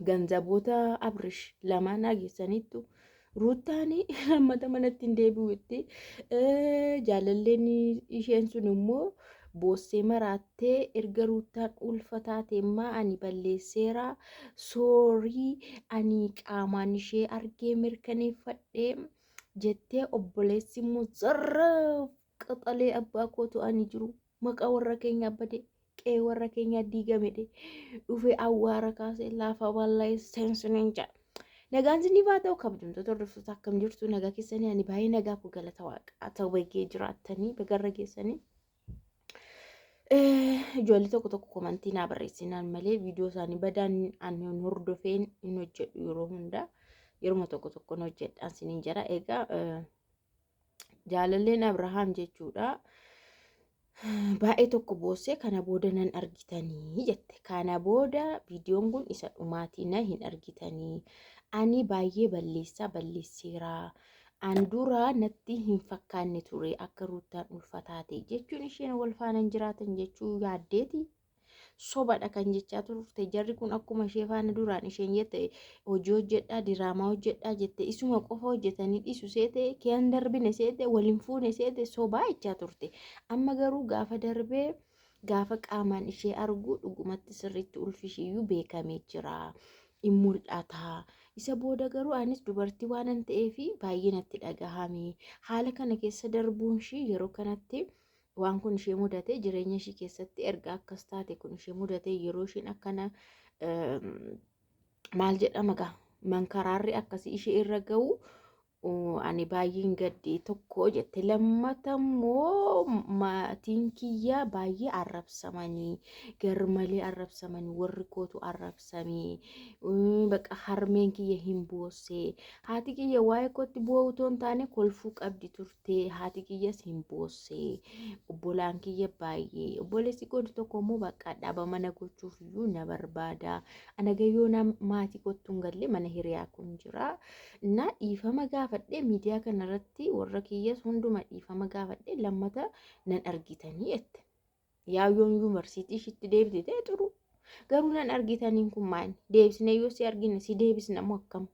Ganzaboota Abrish lamaan hageessaniittu. Ruuttaan lammata manatti hin deebi'u jetti. Jaalalleen isheen sun immoo boossee maraattee erga Ruuttaan ulfa taate immaa ani balleesseera soorii ani qaamaan ishee argee mirkaneeffadhee jettee obboleessi immoo zarraaf qaxalee abbaa kootu ani jiru maqaa warra keenyaa bade qe'ee warra keenyaa diigame dhe dhufee awwaara kaasee laafa bal'ee seensuniin jedha. Nagaan isiniif haa ta'u kabajamtoota hordoftoota akkam jirtu nagaa keessanii ani baay'ee nagaa koo galata waaqaa ta'u baay'ee jiraattanii bagarra geessanii. Ijoollee tokko tokko komantii naa barreessinaan malee viidiyoo isaanii badaan ani hin hordofeen hin hojjedhu yeroo hunda yeruma tokko tokko hin hojjedhaan isiniin jedha. Egaa jaalalleen Abrahaam jechuudha. Baay'ee tokko boossee kana booda nan argitanii jette. Kana booda viidiyoon kun isa dhumaatii na hin argitanii. Ani baay'ee balleessaa balleesseera. An dura natti hin fakkaanne ture akka Ruuttaan ulfa taate jechuun isheen wal faana hin jiraatan jechuu yaaddeeti. Sobadha kan jechaa turte jarri kun akkuma ishee faana duraan isheen jette hojii hojjedhaa diraamaa hojjedhaa jette isuma qofa hojjetanii dhiisu seete kiyan darbine seete waliin fuune seete sobaa jechaa turte. Amma garuu gaafa darbee gaafa qaamaan ishee argu dhugumatti sirriitti ulfi ishiiyyuu beekamee jira. In mul'ata. Isa booda garuu anis dubartii waanan ta'eef baay'ee natti dhagahame. Haala kana keessa darbuun ishii yeroo kanatti waan kun ishee mudate jireenya ishii keessatti erga akkas taate kun ishee mudate yeroo isheen akkana maal jedhama gaa mankaraarri akkasii ishee irra ga'u ani baay'een gadde tokko jette lammata immoo maatiin kiyya baay'ee arrabsamanii garmalee arrabsamanii warri kootu arrabsamee baqa harmeen kiyya hin boossee haati kiyya waa'ee kootti boo'u otoo hin taane kolfuu qabdi turte haati kiyyas hin boossee obbolaan kiyya baay'ee obboleessi koo tokko immoo bakka dhaba mana gochuuf iyyuu na barbaada ana gayyoo maatii kottu hin galle mana hiriyaa kun jira. Na dhiifama gaafadhe miidiyaa kanarratti warra kiyyas hunduma dhiifama gaafadhe lammata nan argitanii jette. Yaa yoon yuunivarsiitii ishitti deebite ta'e xuru. Garuu nan argitaniin kun maal? Deebisnee yoo si argine si deebisna moo akkam?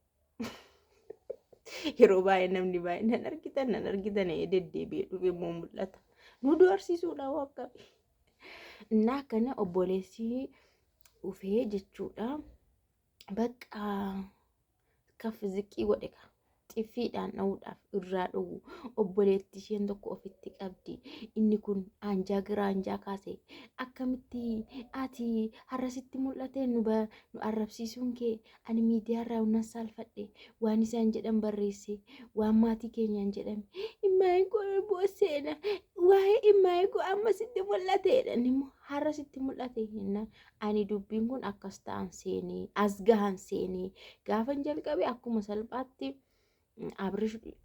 Yeroo baay'ee namni baay'ee nan argitan nan argitan deddeebi'ee dhufee immoo mul'ata. Nu doorsiisuudha hoo akkami? Innaa akkana obboleessi dhufee jechuudha. Bakka kaf ziqqii godhe ka xiffiidhaan dha'uudhaaf irraa dhowwu obboleetti isheen tokko ofitti qabdi inni kun aanjaa gara aanjaa kaase akkamitti ati har'a sitti mul'ate nu nu arrabsiisuun kee ani miidiyaa irraa nan saalfadhe waan isaan jedhan barreesse waan maatii keenyaan jedhame immaayii koo boosseena waa'ee immaayii koo amma sitti mul'ateedha immoo har'a sitti mul'ate jennaan Ani dubbiin kun akkas ta'an seenee as gahan seenee gaafan jalqabe akkuma salphaatti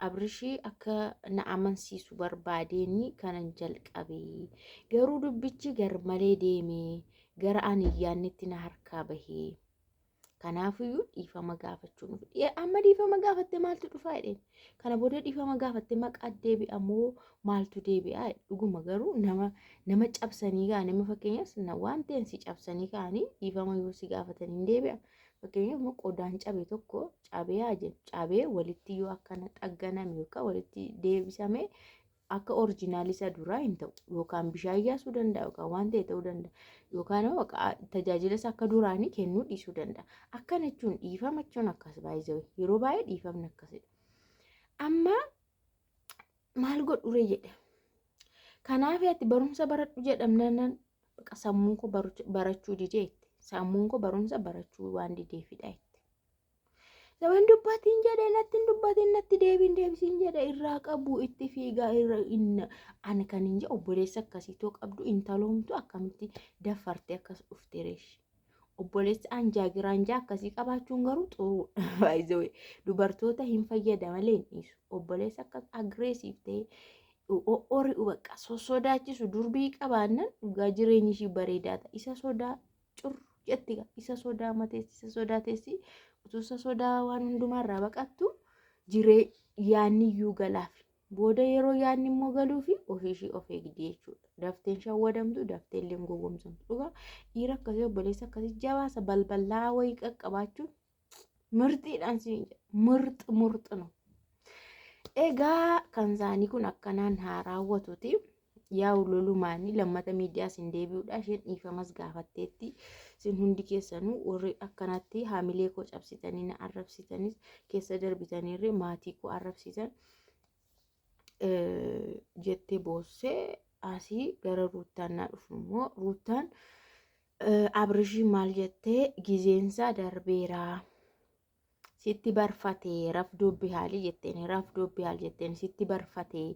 Abrishii akka na amansiisu barbaadeenii kanan jalqabe. Garuu dubbichi garmalee deemee gara ani hin yaadnetti na harkaa bahee. Kanaafiyyuu dhiifama gaafachuu nuuf amma dhiifama gaafattee maaltu dhufaa jedheen. Kana booda dhiifama gaafattee maqaa deebi'a moo maaltu deebi'a dhuguma garuu nama nama cabsanii ka'anii amma fakkeenyaaf na waan ta'een si cabsanii ka'anii dhiifama yoo si gaafatan hin deebi'a. Fakkeenyaaf immoo qodaan cabe tokko cabee haa jennu cabee walitti yoo akkana xagganame yookaan walitti deebisame akka orjinaal isa duraa hin ta'u yookaan bishaan yaasuu danda'a yookaan waan ta'e ta'uu danda'a yookaan immoo tajaajila isa akka duraanii kennuu dhiisuu danda'a. Akkana jechuun dhiifama jechuun akkas baay'ee yeroo baay'ee dhiifamni akkasidha. Amma maal godhure jedhe. Kanaaf ati barumsa baradhu jedhamnaan baqa sammuun koo barachuu didee jette. Sammuun koo barumsa barachuu waan dideefidha jette. Saban dubbatiin jedhe natti hin dubbatin natti deebiin deebisiin jedhe irraa qabu itti fiigaa irra inna ani kan hin jedhu obboleessa akkasii too qabdu intaloomtu akkamitti daffartee akkas dhufte reeshi. Obboleessi anjaa giraanjaa akkasii qabaachuun garuu xuruudha. Baay'ee dubartoota hin fayyada malee hin dhiisu. Obboleessa akkas agreesiif ta'e o'ori'u bakka sossodaachisu durbii qabaannan dhugaa jireenyi ishii bareedaa ta'a. Isa sodaa cur jetti gaa isa sodaa mateessi isa sodaa teessi utuu isa sodaa waan hundumaa irraa baqattu jiree yaanni iyyuu galaaf booda yeroo yaanni immoo galuufi ofii ishii of eegdi jechuudha. Dafteen shawwadamtu, daftee illee hin gowwomsamtu. Dhugaa dhiira akkasii, obboleessa akkasii jabaasa balbalaa wayii qaqqabaachuun murtiidhaan siin jedha. Murx murx no. Egaa kan isaanii kun akkanaan haa raawwatuti. Yaa'u lolumaanii lammata miidiyaas hin deebi'uudha. Isheen dhiifamas gaafatteetti. Isin hundi keessanuu warri akkanatti haamilee koo cabsitanii na arrabsitanis keessa darbitaniirree maatii koo arrabsitan jettee boossee asii gara Ruuttaan naa dhufu immoo Ruuttaan Abrishii maal jettee gizeensaa darbeera. Sitti barfatee rafdoobbi haali jetteen, rafdoobbi haali jetteen sitti barfatee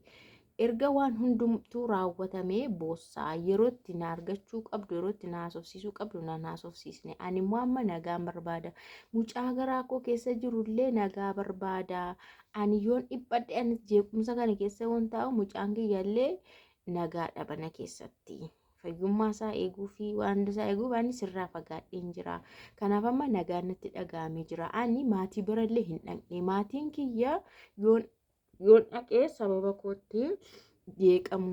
erga waan hundumtuu raawwatamee boossaa. Yeroo itti na argachuu qabdu, yeroo itti na haasofsiisuu qabdu na haasofsiisne. Ani immoo amma nagaan barbaada. Mucaa garaa koo keessa jirullee nagaa barbaada. Ani yoon dhiphadhe, anis jeequmsa kana keessa yoon taa'u, mucaan kiyyallee nagaa dhaba na keessatti. Fayyummaa isaa eeguu fi waan hunda isaa eeguuf ani sirraa fagaadheen jira. Kanaaf amma nagaan natti dhaga'amee jira. Ani maatii birallee hin dhaqne. Maatiin kiyya yoon yoon dhaqee sababa kootti jeeqamu,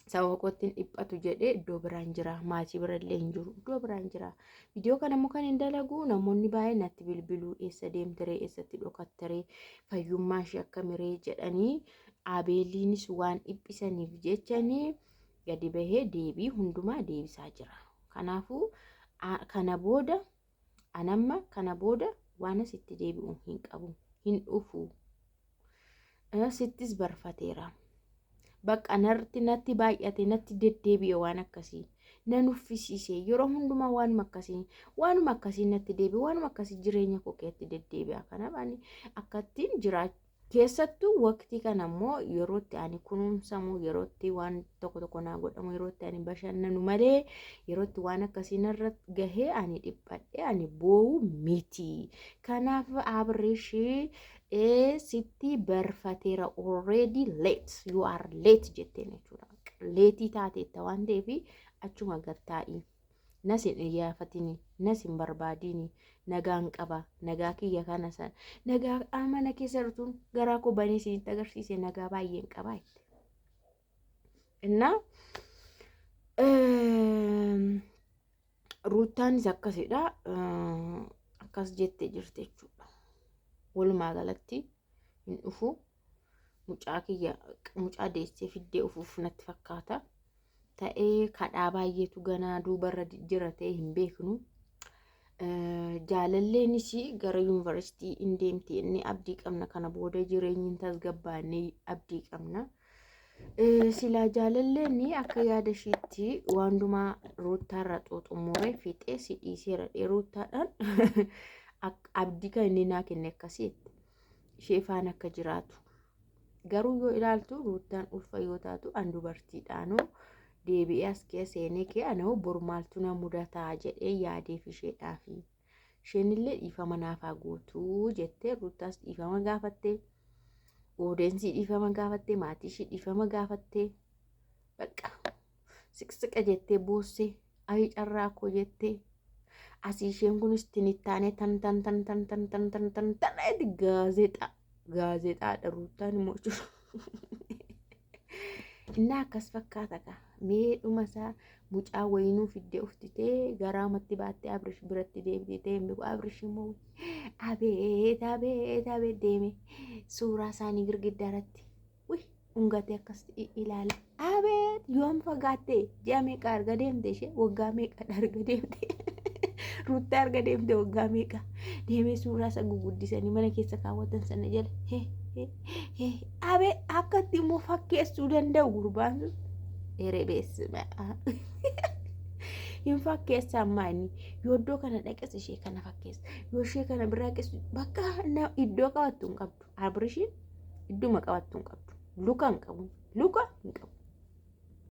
sababa kootti hin dhiphatu jedhee iddoo biraan jira. Maatii birallee hin jiru. Iddoo biraan jira. Viidiyoo kana immoo kan hin dalagu namoonni baay'een natti bilbiluu, eessa deemteree, eessatti dhokatteree, fayyummaa ishee akkamiree jedhanii Abeeliinis waan dhiphisaniif jechanii gadi bahee deebii hundumaa deebisaa jira. Kanaafuu kana booda anamma kana booda waan asitti deebi'u hin qabu, hin dhufu. Sittis barfateera. Bakka narratti natti baay'ate, natti deddeebi'e, waan akkasii na nuffisiise. Yeroo hundumaa waanuma akkasii, waanuma akkasii natti deebi'e, waanuma akkasii jireenya koo keessatti deddeebi'a. Kanaaf ani akkattiin jiraachuu keessattuu waqtii kana immoo yerootti ani kunuunsamu, yerootti waan tokko tokko naa godhamu, yerootti ani bashannanu malee yerootti waan akkasii narra gahee ani dhiphadhe ani boo'u miti. Kanaaf Abrish sitti barfateera, already late, you are late jetteen jechuudha. Late taateetta waan ta'eef achuma gattaa'i. Nas hin iyyaafatini, nas hin barbaadini, nagaan qaba, nagaa kiyya kana san nagaa mana keessa jirtuun garaa koo banee isinitti agarsiise, nagaa baay'een qaba jette. Innaa Ruuttaanis akkasidha, akkas jettee jirti jechuudha. Walumaa galatti hin dhufu, mucaa kiyya mucaa deessee fiddee ufuuf natti fakkaata. Ta'ee kadhaa baay'eetu ganaa duubarra jira ta'e hin beeknu. Jaalalleenis gara yuunivarsiitii hin deemti inni abdii qabna, kana booda jireenyi hin tasgabbaanne abdii qabna. Silaa jaalalleen akka yaada ishiitti waan hundumaa Ruuttaarra xuxumuree fixee si dhiiseera, Ruuttaadhaan abdii kan inni naa kenne akkasiitti ishee faana akka jiraatu. Garuu yoo ilaaltu Ruuttaan ulfa yoo taatu, an dubartiidhaanuu deebi'ee as keessa seenee kee anoo bor maaltu na mudataa jedhee yaadeef isheedhaafi. Isheenillee dhiifama naaf haa gootuu jettee Ruuttaas dhiifama gaafattee, odeensii dhiifama gaafattee, maatii ishii dhiifama gaafattee, bakka siqsiqa jettee boossee, ayi carraa koo jettee, asii isheen kunis tinittaanee tan tan tan tan tan tan tan tan tan gaazexaa gaazexaadha Ruuttaan immoo jechuudha. Innaa akkas fakkaata kaa. Mee dhuma isaa mucaa wayinuu fiddee uftitee garaa matti baattee Abrish biratti deebitee hin beeku. Abrish immoo abeet abeet abeet deeme suuraa isaanii girgiddaa irratti wih dhungatee akkas ilaala. Abeet, yoom fagaatte? Ji'a meeqa arga deemte ishee? Waggaa meeqa arga deemte? Ruuttaa arga deemte waggaa meeqa? Deemee suuraa isa guguddisanii mana keessa kaawwatan sana jala he he he, abeet, akkatti immoo fakkeessuu danda'u gurbaan sun. Erebeessima. Hin fakkeessa ammaa inni yoo iddoo kana dhaqes ishee kana fakkeessa, yoo ishee kana biraa dhaqes bakka iddoo qabattu hin qabdu. Abrishiin idduma qabattu hin qabdu. Luka hin qabu. Luka hin qabu.